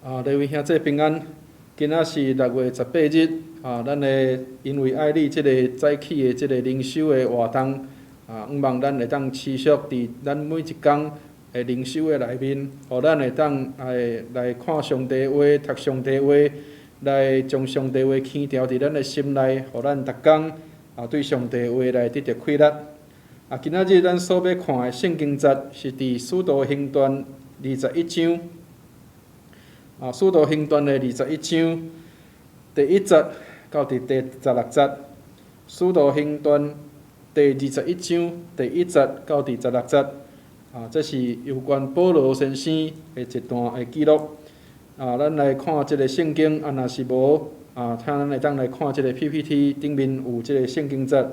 啊，各位兄弟平安。今仔是6月18日，啊，咱的因為愛你這个早起的這个靈修的活動，啊，向望咱會當持續佇咱每一工的靈修的內面，予咱會當來看上帝話、讀上帝話，來將上帝話刻牢佇咱的心內，予咱逐工啊對上帝話來得著氣力。啊，今仔日咱所欲看的聖經節是佇使徒行傳二十一章。啊，使徒行傳的二十一章第一節到佇第十六節。使徒行傳第二十一章第一節到第十六節。啊，這是有關保羅先生的一段的記錄。啊，咱來看這个聖經，啊，若是無，啊，請咱會當來看這个 PPT 頂面有這个聖經節。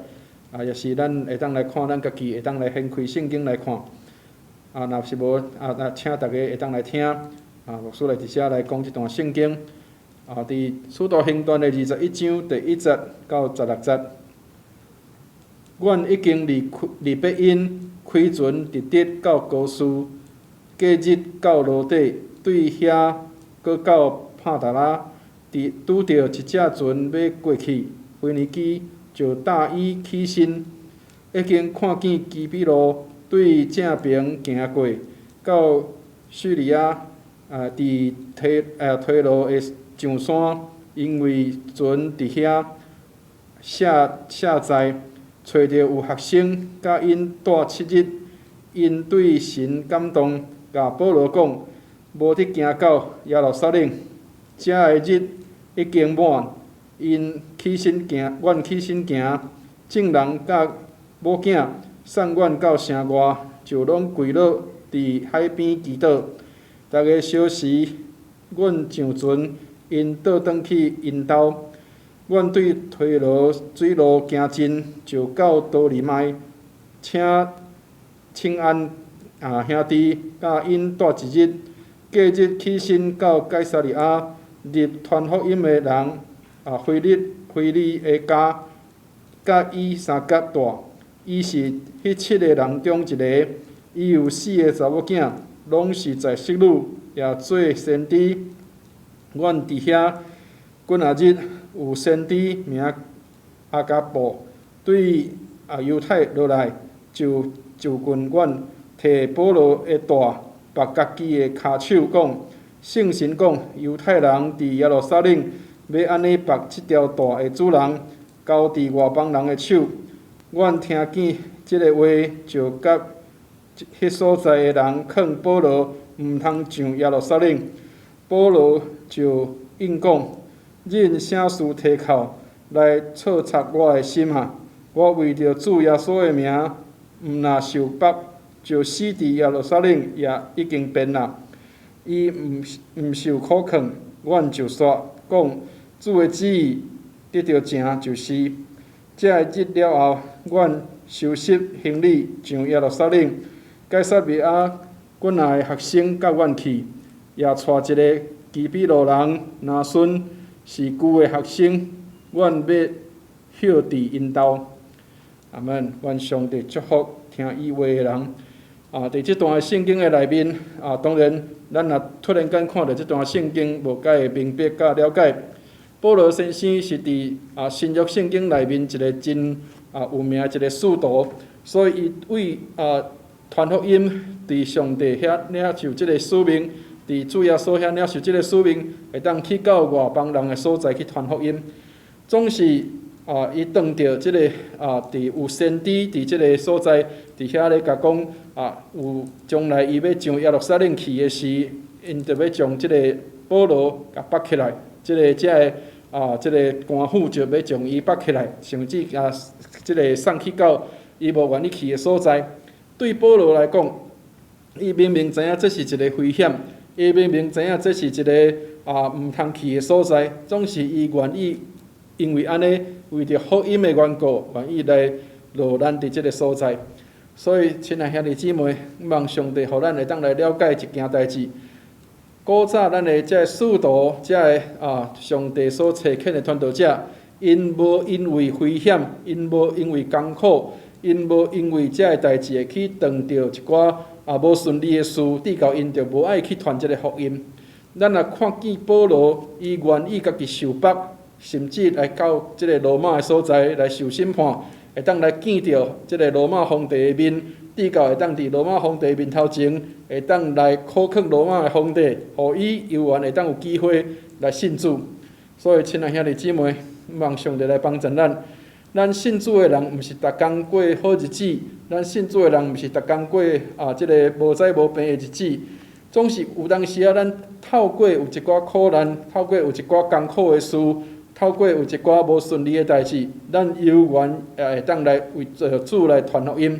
啊，抑是咱會當來看，咱家己會當來掀開聖經來看。啊，若是無，啊，那請大家會當來聽。啊，牧師來佇遮來講這段聖經。啊，佇使徒行傳的二十一章第一節到十六節。阮已經離離別𪜶，開船直直到高斯，隔日到羅底，對遐閣到帕達拉，佇拄著一隻船欲過去，腓尼基就搭伊起身，已經看見基比路對正爿行過，到敘利亞。啊！佇推推羅的上山，因為船佇遐卸卸載，揣著有學生佮𪜶蹛7日，𪜶對神感動，共保羅講：無得行到耶路撒冷，遮的日已經滿。𪜶起身行，阮起身行，眾人佮某囝送阮到城外，就攏跪落佇海邊祈禱。逐个小時，阮上船，𪜶倒轉去𪜶兜。阮對推羅水路行進，就到多利麥，請請安啊兄弟佮𪜶蹛一日。隔日起身到該撒利亞，入傳福音的人啊腓力腓利的家，佮伊相佮蹛。伊是彼七個人中一个，伊有四个查某囝。攏是在室女，也做先知。阮佇遐幾若日，有先知名亞加布對啊猶太落來，就就近阮，提保羅的帶，縛家己的跤手，講：聖神講，猶太人佇耶路撒冷欲按呢縛這條帶的主人，交佇外邦人的手。阮聽見這个話，就佮彼所在的人勸保羅，毋通上耶路撒冷。保羅就應講：恁啥事提釦來挫插我的心啊？我為著主耶穌的名，毋若受縛，就死佇耶路撒冷也已經便啦。伊毋毋受苦勸，阮就煞講主的旨意得著成就是。這个日了後，阮收拾行李上耶路撒冷。該撒利亞幾若个學生佮阮去，也帶一个基比路人拿孫，是舊的學生，阮欲歇佇𪜶兜。阿門。願上帝祝福聽伊話的人。啊，佇這段聖經的內面，啊，當然，咱若突然間看著這段聖經，無介會明白佮了解。保羅先生是佇啊新約聖經內面一个真啊有名一个使徒，所以伊為啊傳福音，佇上帝遐領受這个使命，佇主耶穌遐領受這个使命，會當去到外邦人的所在去傳福音。總是啊，伊當著這个啊，佇有先知佇這个所在，佇遐咧共講啊，有將來伊欲上耶路撒冷去的時，𪜶就欲將這个保羅共縛起來，這个遮个啊，這个官府就欲將伊縛起來，甚至共這个送去到伊無願意去的所在。對保羅來講，伊明明知影這是一个危險，伊明明知影這是一个啊毋通去的所在，總是伊願意因為按呢，為著福音的緣故，願意來落難佇這个所在。所以，親愛兄弟姊妹，望上帝予咱會當來了解一件代誌。古早咱的這个使徒，這个啊上帝所差遣的傳道者，𪜶無因為危險，𪜶無因為艱苦，𪜶無因為這个代誌會去撞著一寡啊無順利的事，致到𪜶就無愛去傳這个福音。咱若看見保羅，伊願意家己受縛，甚至來到這个羅馬的所在來受審判，會當來見著這个羅馬皇帝的面，直到會當佇羅馬皇帝面頭前，會當來苦勸羅馬的皇帝，予伊猶原會當有機會來信主。所以，親愛兄弟姊妹，望上帝來幫助咱。咱信主的人，毋是逐工過好日子；咱信主的人，毋是逐工過啊，這个無災無病的日子。總是有當時仔，咱透過有一寡苦難，透過有一寡艱苦的事，透過有一寡無順利的代誌，咱猶原也會當來為著主來傳福音。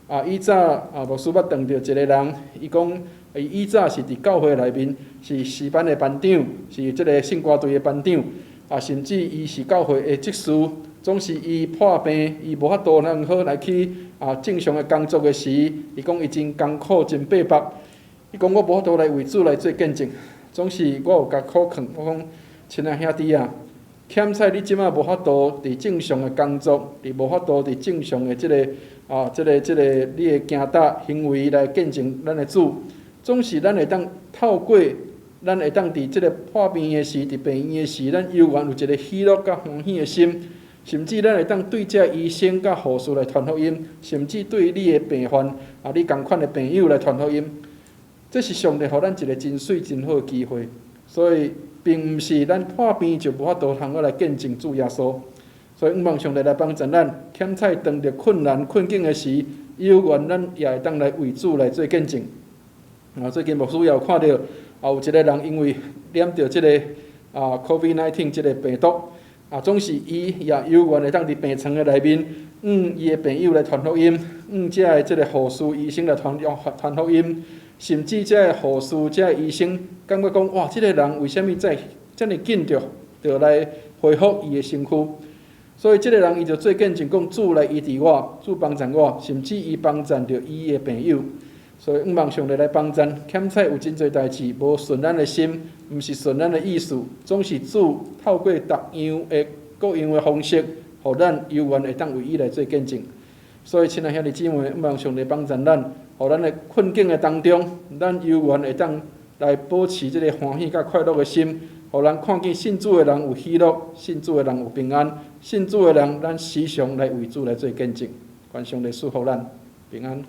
啊，以早啊，牧師捌碰著一个人，伊講，伊以早是佇教會內面是詩班的班長，是這个聖歌隊的班長，啊，甚至伊是教會的執事。總是伊破病，伊無法度通好來去啊正常的工作的時，伊講伊真艱苦，真逼迫。伊講我無法度來為主來做見證。總是我有共苦勸，我講親愛兄弟啊，欠彩你這馬無法度佇正常的工作，佇無法度佇正常的這个啊，這个這个你的行踏行為來見證咱的主。總是咱會當透過，咱會當佇這个破病的時，佇病院的時，咱猶原有一个喜樂佮歡喜的心。甚至咱會當對這醫生佮護士來傳福音，甚至對你的病患啊，你仝款的病友來傳福音。這是上帝予咱一个真媠真好的機會。所以，並毋是咱破病就無法度通好來見證主耶穌。所以，望上帝來幫助咱，欠彩當著困難困境的時，猶原咱也會當來為主來做見證。啊，最近牧師也有看著，啊，有一个人因為染著這个啊 COVID-19 這个病毒。啊，總是伊也猶原會當佇病床的內面，向伊的病友來傳福音，向遮的這个護士、醫生來傳傳福音，甚至遮的護士、遮的醫生感覺講，哇，這个人為啥物會遮爾緊就來恢復伊的身軀？所以這个人伊就做見證講，主來醫治我，主幫助我，甚至伊幫助著伊的病友。所以，望上帝來幫助，欠彩有真濟代誌，無順咱的心，毋是順咱的意思，總是主透過逐樣的各樣的方式，予咱猶原會當為伊來做見證。所以，親愛兄弟姊妹，望上帝幫助咱，予咱的困境的當中，咱猶原會當來保持這个歡喜佮快樂的心，予人看見信主的人有喜樂，信主的人有平安，信主的人，咱時常來為主來做見證。願上帝賜福咱平安。